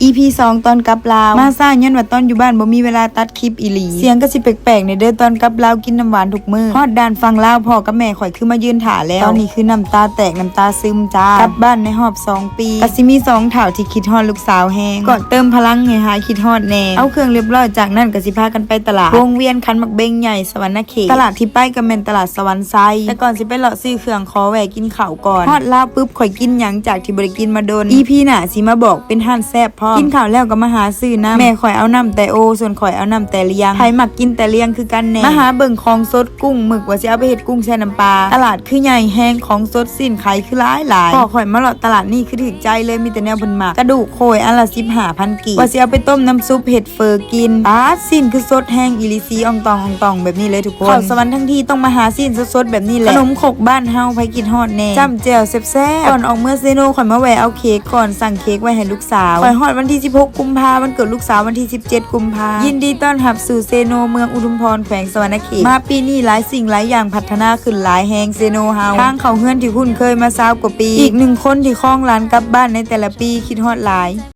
ອີພີສອງ ຕອນກັບລາວ ມາຊ້າຍ້ອນວ່າຕອນຢູ່ບ້ານບໍ່ມີເວລາຕັດຄລິບອີ່ຫຼີ. ສຽງກໍຊິແປກໆແດ່ເດີ້ ຕອນກັບລາວກິນນ້ຳຫວານທຸກມື້. ຮອດດ່ານຝັ່ງລາວ ພໍ່ກັບແມ່ຂ້ອຍຄືມາຢືນຖ້າແລ້ວ. ຕອນນີ້ຄືນ້ຳຕາແຕກນ້ຳຕາຊຶມຈ້າ. ກັບບ້ານໃນຮອບສອງປີ ກໍຊິມີສອງເຖົ້າທີ່ຄິດຮອດລູກສາວແຮງ ກໍເຕີມພະລັງໃຫ້ຫາຍຄິດຮອດແດ່. ເອົາເຄື່ອງລຽບຮ້ອຍ ຈາກນັ້ນກໍຊິພາກັນໄປຕະຫຼາດ ວົງວຽນຂັນໝາກເບັງໃຫຍ່ ສະຫວັນນະເຂດ. ຕະຫຼາດທີ່ໄປກໍແມ່ນຕະຫຼາດສະຫວັນໄຊ. ແຕ່ກ່ອນຊິໄປເລາະຊື້ເຄື່ອງ ຂໍແວ່ກິນເຂົ້າກ່ອນ. ຮອດລາວປຶບ ຂ້ອຍກິນຫຍັງຈາກທີ່ບໍ່ໄດ້ກິນມາດົນ. ອີພີໜ້າຊິມາບອກເປັນຮ້ານແຊບພ້ອມ. ກິນເຂົ້າແລ້ວກໍມາຫາຊື້ນ້ຳ. ແມ່ຂ້ອຍເອົານ້ຳແຕ່ໂອ ສ່ວນຂ້ອຍເອົານ້ຳແຕ່ລຽງ. ໃຜມັກກິນແຕ່ລຽງຄືກັນແດ່? ມາຫາເບິ່ງຂອງສົດ ກຸ້ງ ໝຶກ ວ່າຊິເອົາໄປເຮັດກຸ້ງແຊ່ນ້ຳປາ. ຕະຫຼາດຄືໃຫຍ່ແຮງ ຂອງສົດຊີ້ນໄຂຄືຫຼາຍໆ. ພໍ່ຂ້ອຍມາເລາະຕະຫຼາດນີ້ຄືຖືກໃຈເລີຍ ມີແຕ່ແນວເພິ່ນມັກ. ກະດູກໂຄຍອັນລະສິບຫ້າພັນກີບ ວ່າຊິເອົາໄປຕົ້ມນ້ຳຊຸບເຮັດເຝີກິນ. ປາດ ຊີ້ນຄືສົດແຮງອີ່ຫຼີ ສີອອງຕອງອອງຕອງແບບນີ້ເລີຍທຸກຄົນ. ເຂົ້າສະຫວັນທັງທີຕ້ອງມາຫາຊີ້ນສົດໆແບບນີ້ແຫຼະ. ຂະໜົມຄົກບ້ານເຮົາ ໃຜຄິດຮອດແດ່? ຈ້ຳແຈ່ວແຊບໆ. ກ່ອນອອກເມືອເຊໂນ ຂ້ອຍມາແວ່ເອົາເຄ້ກກ່ອນ ສັ່ງເຄ້ກໄວ້ໃຫ້ລູກສາວ. ຂ້ອຍຮອດວັນທີສິບຫົກກຸມພາ ວັນເກີດລູກສາວວັນທີສິບເຈັດກຸມພາ. ຍິນດີຕ້ອນຮັບສູ່ເຊໂນ ເມືອງອຸທຸມພອນ ແຂວງສະຫວັນນະເຂດ. ມາປີນີ້ຫຼາຍສິ່ງຫຼາຍຢ່າງພັດທະນາຂຶ້ນຫຼາຍແຮງ ເຊໂນເຮົາ. ທາງເຂົ້າເຮືອນທີ່ຄຸ້ນເຄີຍມາຊາວກວ່າປີ. ອີກໜຶ່ງຄົນທີ່ຄອງຫຼານກັບບ້ານໃນແຕ່ລະປີ ຄິດຮອດຫຼາຍ.